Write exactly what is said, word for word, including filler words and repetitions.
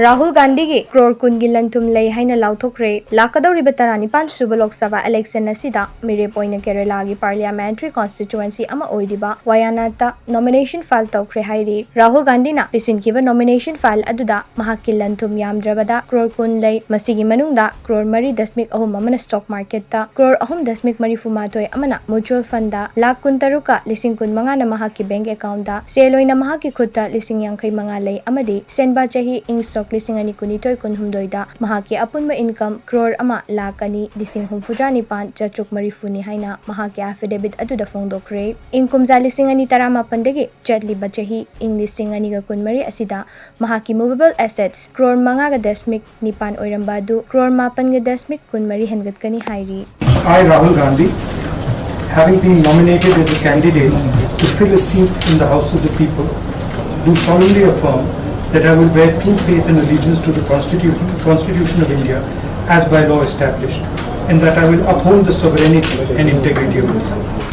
ꯔꯥꯍꯨꯜ ꯒꯥꯟꯙꯤꯒꯤ ꯀ꯭ꯔꯣꯔ ꯀꯨꯟꯒꯤ ꯂꯟ ꯊꯨꯝ ꯂꯩ ꯍꯥꯏꯅ ꯂꯥꯎꯊꯣꯛꯈ꯭ꯔꯦ꯫ ꯂꯥꯛꯀꯗꯧꯔꯤꯕ ꯇꯔꯥꯅꯤꯄꯥꯟ ꯁꯨꯕ ꯂꯣꯛ ꯁꯚꯥ ꯏꯂꯦꯛꯁꯟ ꯑꯁꯤꯗ ꯃꯤꯔꯦꯞ ꯑꯣꯏꯅ ꯀꯦꯔꯦꯂꯥꯒꯤ ꯄꯥꯔꯂꯤꯌꯥꯃꯦꯟꯇ꯭ꯔꯤ ꯀꯣꯟꯁꯇꯤꯇ꯭ꯌꯨꯑꯦꯟꯁꯤ ꯑꯃ ꯑꯣꯏꯔꯤꯕ ꯋꯥꯌꯥꯅꯥꯗꯇ ꯅꯣꯃꯤꯅꯦꯁꯟ ꯐꯥꯏꯜ ꯇꯧꯈ꯭ꯔꯦ ꯍꯥꯏꯔꯤ꯫ ꯔꯥꯍꯨꯜ ꯒꯥꯟꯙꯤꯅ ꯄꯤꯁꯤꯟꯈꯤꯕ ꯅꯣꯃꯤꯅꯦꯁꯟ ꯐꯥꯏꯜ ꯑꯗꯨꯗ ꯃꯍꯥꯛꯀꯤ ꯂꯟ ꯊꯨꯝ ꯌꯥꯝꯗ꯭ꯔꯕꯗ ꯀ꯭ꯔꯣꯔ ꯀꯨꯟ ꯂꯩ꯫ ꯃꯁꯤꯒꯤ ꯃꯅꯨꯡꯗ ꯀ꯭ꯔꯣꯔ ꯃꯔꯤ ꯗꯁꯃꯤꯛ ꯑꯍꯨꯝ ꯑꯃꯅ ꯁ꯭ꯇꯣꯛ ꯃꯥꯔꯀꯦꯠꯇ, ꯀ꯭ꯔꯣꯔ ꯑꯍꯨꯝ ꯗꯁꯃꯤꯛ ꯃꯔꯤꯐꯨ ꯃꯥꯊꯣꯏ ꯑꯃꯅ ꯃ꯭ꯌꯨꯆꯨꯋꯦꯜ ꯐꯟꯗ, ꯂꯥꯈ ꯀꯨꯟꯇꯔꯨꯛꯀ ꯂꯤꯁꯤꯡ ꯀꯨꯟꯃꯉꯥꯅ ꯃꯍꯥꯛꯀꯤ ꯕꯦꯡꯛ ꯑꯦꯀꯥꯎꯟꯗ, ꯁꯦꯜ ꯑꯣꯏꯅ ꯃꯍꯥꯛꯀꯤ ꯈꯨꯠꯇ ꯂꯤꯁꯤꯡ ꯌꯥꯡꯈꯩ ꯃꯉꯥ ꯂꯩ ꯑꯃꯗꯤ ꯁꯦꯟꯕꯥ ꯆꯍꯤ ꯏꯪ ꯁꯣꯛ ꯂꯤꯁꯤꯡ ꯑꯅꯤ ꯀꯨꯟꯅꯤꯊꯣꯏ ꯀꯨꯟꯍꯨꯝꯗꯣꯏꯗ ꯃꯍꯥꯛꯀꯤ ꯑꯄꯨꯟꯕ ꯏꯟꯀꯝ ꯀ꯭ꯔꯣꯔ ꯑꯃ ꯂꯥꯈ ꯑꯅꯤ ꯂꯤꯁꯤꯡ ꯍꯨꯝꯐꯨꯇꯔꯥ ꯅꯤꯄꯥꯟ ꯆꯥꯇ꯭ꯔꯨꯛ ꯃꯔꯤꯐꯨꯅꯤ ꯍꯥꯏꯅ ꯃꯍꯥꯛꯀꯤ ꯑꯦꯐꯤꯗꯦꯕꯤꯠ ꯑꯗꯨꯗ ꯐꯣꯡꯗꯣꯛꯈ꯭ꯔꯦ꯫ ꯏꯪ ꯀꯨꯝꯖꯥ ꯂꯤꯁꯤꯡ ꯑꯅꯤ ꯇꯔꯥꯃꯥꯄꯟꯗꯒꯤ ꯆꯠꯂꯤꯕ ꯆꯍꯤ ꯏꯪ ꯂꯤꯁꯤꯡ ꯑꯅꯤꯒ ꯀꯨꯟꯃꯔꯤ ꯑꯁꯤꯗ ꯃꯍꯥꯛꯀꯤ movable assets ꯀ꯭ꯔꯣꯔ ꯃꯉꯥꯒ ꯗꯁꯃꯤꯛ ꯅꯤꯄꯥꯟ ꯑꯣꯏꯔꯝꯕ ꯑꯗꯨ ꯀ꯭ꯔꯣꯔ ꯃꯥꯄꯟꯒ ꯗꯁꯃꯤꯛ ꯀꯨꯟꯃꯔꯤ ꯍꯦꯟꯒꯠꯀꯅꯤ ꯍꯥꯏꯔꯤ꯫ I, Rahul Gandhi, having been nominated as a candidate to fill a seat in the House of the People, do solemnly affirm that I will bear true faith and allegiance to the Constitution, Constitution of India as by law established, and that I will uphold the sovereignty and integrity of India.